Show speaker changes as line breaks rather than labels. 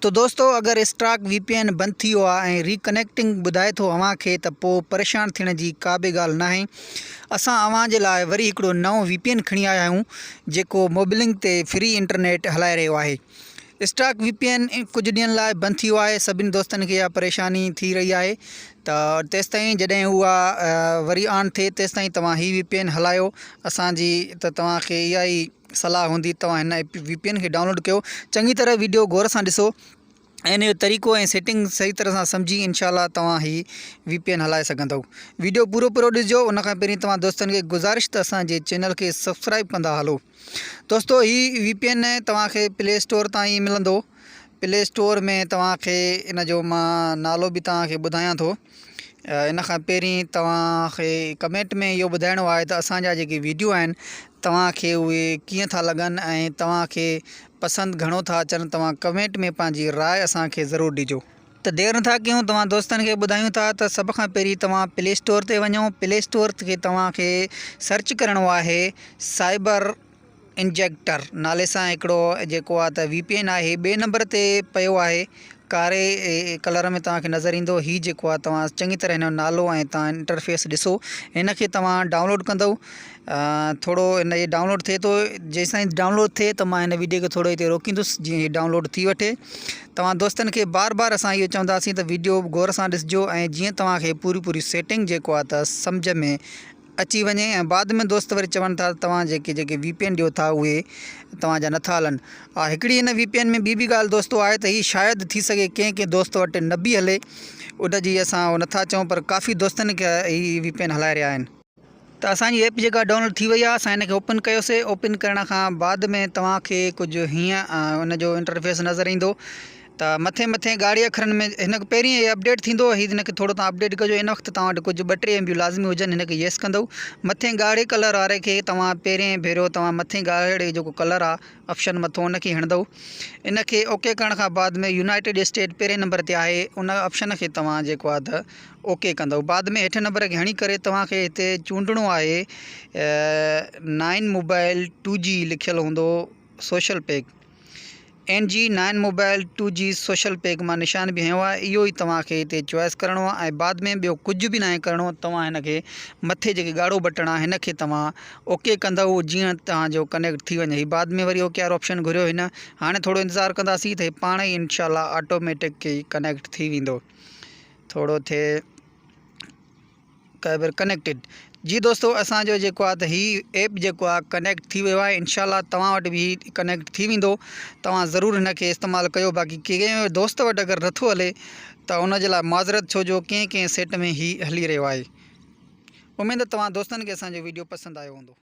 تو دوستو اگر اسٽاڪ وي پي اين بند ٿي ويو آهي ۽ ري ڪنيڪٽنگ ٻڌائي ٿو اوهان کي ته پوء پريشان ٿيڻ جي ڪا به ڳالهه ناهي اسان اوهان جي لاء وري هڪڙو نئون وي پي اين کڻي آيا آهيون جيڪو موبلنگ تي فري انٽرنيٽ هلائي رهيو آهي اسٽاڪ وي پي اين ڪجهه ڏينهن لاء بند ٿي ويو آهي سڀني دوستن کي اها پريشاني ٿي رهي آهي ته تيستائين جڏهن اها وري آن ٿئي تيستائين توهان هي وي پي اين هلايو اسان جي ته توهان کي اها ئي صلاح هوندي توهان هن ايپ وي پي اين کي ڊائونلوڊ ڪيو چڱي طرح ويڊيو غور سان ڏسو ۽ ان جو طريقو ۽ سيٽنگ صحيح طرح سان سمجهي انشاء الله توهان هي وي پي اين هلائي سگهندو ويڊيو پورو پورو ڏسجو ان کان پهرين توهان دوستن کي گذارش ته اسان جي چينل کي سبسڪرائب ڪندا هلو دوستو هي وي پي اين توهان کي پلي اسٽور تان ئي ملندو پلي اسٽور ۾ توهان کي ان جو مان نالو به توهان کي ٻڌايان ٿو ان کان پهرين توهان کي ڪمينٽ ۾ اهو ٻڌائڻو آهي ته اسان جا جيڪي ويڊيو آهن توهان کي اهي ڪيئن ٿا لڳن ۽ توهان کي پسند گهڻو ٿا اچن توهان ڪمينٽ ۾ پنهنجي راء اسان کي ضرور ڏجو. ته دير نٿا ڪيون توهان دوستن کي ٻڌايون ٿا ته سڀ کان پهرين توهان پلي اسٽور تي وڃو پلي اسٽور کي توهان کي سرچ ڪرڻو آهي سائبر انجيڪٽر نالي سان هڪڙو جيڪو آ ته وي پي اين آهي ٻئي نمبر تي پيو آهي ڪاري ڪلر ۾ توهان کي نظر ايندو هي جيڪو آ توهان چڱي طرح هن جو نالو ۽ توهان انٽرفيس ڏسو هن کي توهان ڊائونلوڊ ڪندو ٿورو هن جي ڊائونلوڊ ٿئي ٿو جيستائين ڊائونلوڊ ٿئي ته مان هن ويڊيو کي ٿورو هتي روڪيندس جيئن هي ڊائونلوڊ ٿي وٺي توهان دوستن کي بار بار اسان اهو چونداسين ته ويڊيو غور سان ڏسجو ۽ جيئن توهان کي پوري پوري سيٽنگ جيڪو آ ته سمجهه ۾ اچي وڃي ۽ بعد ۾ دوست وري چون ٿا ته توهان جيڪي جيڪي وي پي اين ڏيو ٿا اهي توهان جا نٿا هلن ها هڪڙي هن وي پي اين ۾ ٻي به ڳالهه دوستو آهي ته هي شايد ٿي سگهي ڪنهن ڪنهن دوست وٽ نه به هلي ان جي اسان اهو نٿا چئون پر ڪافي دوستن کي هي وي پي اين هلائي رهيا آهن. ته اسان جي ايپ جيڪا ڊائونلوڊ ٿي وئي آهي اسان هن کي اوپن ڪيوسي اوپن ڪرڻ کان بعد ۾ توهان کي ڪجهه هيئن ان جو انٽرفيس نظر ايندو ته مٿي مٿي ڳاڙهي اکرن ۾ هن کي پهرين هي اپڊيٽ ٿيندو هي هن کي ٿورو توهان اپڊيٽ ڪجو ان وقت توهان وٽ ڪجهه ٻه ٽي ايم بيون لازمي هجن هن کي يس ڪندو مٿي ڳاڙهي ڪلر واري کي توهان پهرين ڀيرو توهان مٿي ڳاڙهي جيڪو ڪلر آ آپشن مٿو ان کي هڻندو ان کي اوڪي ڪرڻ کان بعد ۾ يونائيٽيڊ اسٽيٽ پهرين نمبر تي آهي ان آپشن کي توهان جيڪو آ ته اوڪي ڪندو بعد ۾ هيٺ نمبر کي هڻي ڪري توهان کي هتي چونڊڻو آهي نائن موبائل ٽو جي لکيل هوندو social pack N G nine mobile two G social pack مان نشان به هنيو آهي اهو ئي توهان کي هتي چوائس ڪرڻو آهي ۽ بعد ۾ ٻيو ڪجهه به ناهي ڪرڻو توهان هن کي مٿي جيڪي ڳاڙهو بٽڻ آهي هن کي توهان اوڪي ڪندؤ جيئن توهان جو ڪنيڪٽ ٿي وڃي هي بعد ۾ وري اوڪي وارو آپشن گهريو هن هاڻي ٿورو انتظار ڪنداسين ته هي پاڻ ئي انشاء الله آٽوميٽڪ ڪنيڪٽ ٿي ويندو ٿورو ٿئي ڪيبر ڪنيڪٽيڊ جي دوستو اسان جو جيڪو آهي ته هي ايپ جيڪو آهي ڪنيڪٽ ٿي ويو آهي انشاء الله توهان وٽ به هي ڪنيڪٽ ٿي ويندو توهان ضرور هن کي استعمال ڪيو باقي ڪنهن دوست وٽ اگر نٿو هلي ته ان جي لاء معذرت ڇو جو ڪنهن ڪنهن سيٽ ۾ هي هلي رهيو آهي اميد توهان دوستن کي اسان جو ويڊيو پسند آيو هوندو.